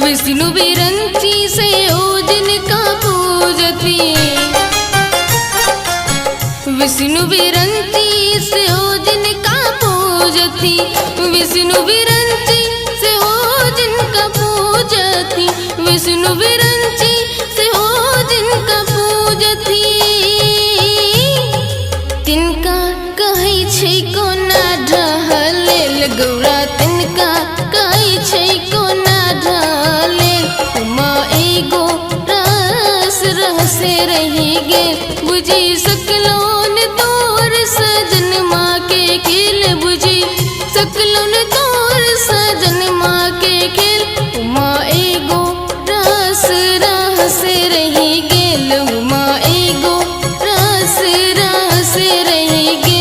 विष्णु विरंची से ओ जिनका पूजती। विष्णु विरंची से ओ जिनका पूजती। विष्णु विरंची से ओ जिनका पूजती। विष्णु विरंची से ओ जिनका पूजती। तिनका कहै छै कोना ढहलेल गौरा, तिनका कहै छै कोना ढहलेल। उमा एगो रास रहसे रहि गेल, बुझि सकलौं न तोर सजन माँ के खेल। बुझि सकलौं न तोर सजन माँ के खेल। उमा एगो रास रहसे रहि गेल। उमा एगो रास रहसे रहि गेल।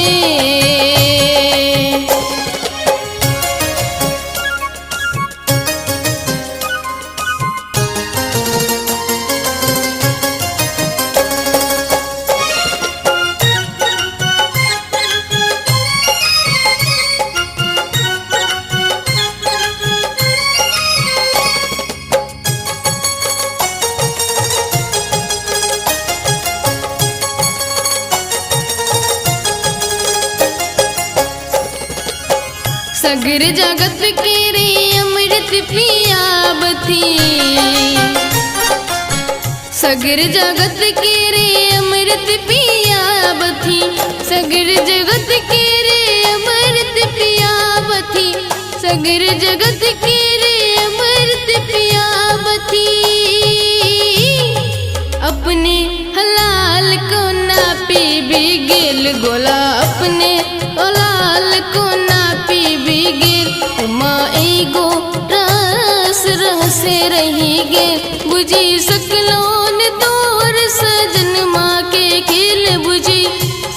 सगर जगत के रे अमृत पियाबती। सगर जगत के रे अमृत पियाबती। सगर जगत के रे अमृत पियाबती। सगर जगत के रे अमृत पियाबती। अपने हलाल को ना पीबी गेल गोला, अपने हलाल को ना पीबी गेल। उमा एगो रास रहसे रहि गेल, बुझि सकलौं न तोर सजन माँ के खेल। बुझि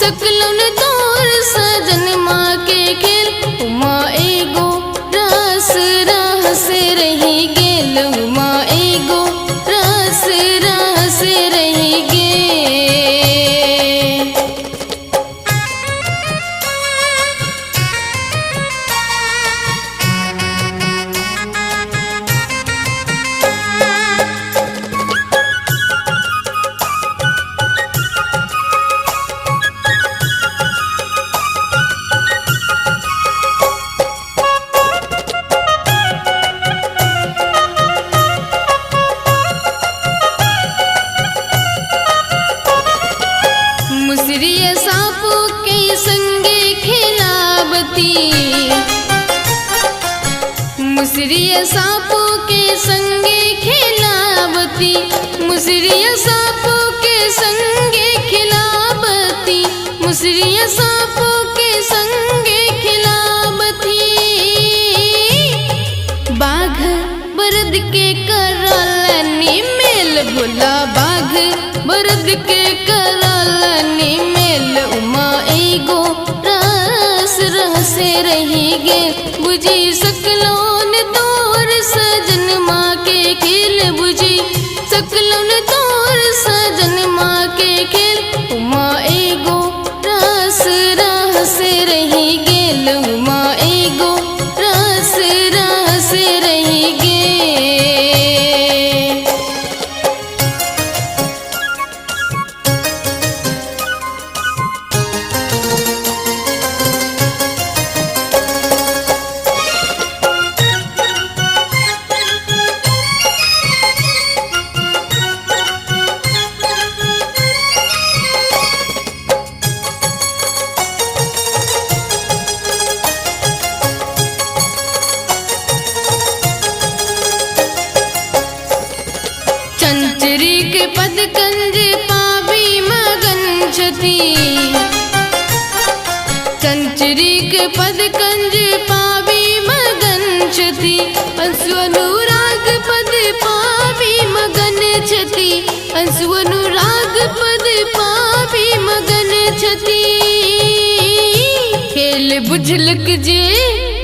सकलौं न तोर सजन माँ के खेल। उमा एगो रास रहसे रहि गेल। उमा एगो रास रहसे रहि गेल। मुसरिया सांपो के संगे खिलावती। मुसरिया सांपो के संगे खिलावती। मुसरिया सांपो के संगे खिलावती। मुसरिया सांपो के संगे खिलावती। बाघ बरद के करलनी मेल भोला, बाघ बरद के करलनी मेल। उमा एगो रास रहसे रहि गेल, बुझि सकलौं न तोर सजन माँ के खेल। बुझि सकलौं न तोर सजन माँ के खेल। उमा एगो रास रहसे रहि गेल। उमा एगो रास रहसे रहि गेल। चंचरी के पद कंज पाबी मगन छथि। चंचरी के पद कंज पाबी मगन छथि। अंशु अनुराग पद पाबी मगन छथि। अंशु अनुराग पद पाबी मगन छथि। खेल बुझलक जे,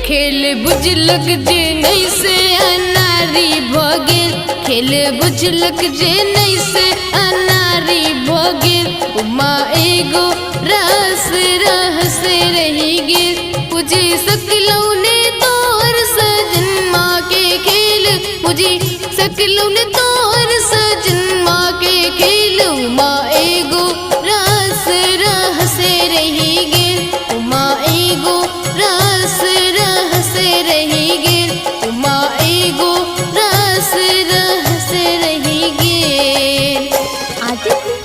खेल बुझलक जे नहीं से अनारी भऽ गेल। खेल बुझलक जे नहीं से अनारी भऽ गेल। उमा एगो रास रहसे रहि गेल, बुझि सकलौं ने तोर सजन माँ के खेल। बुझी सकलू न तोर सजनमा के खेल। उमा एगो रस रहस रही गेल। उमा एगो रस रहस रही गेल। उमा एगो रस रहस रही गेल। आदित्य।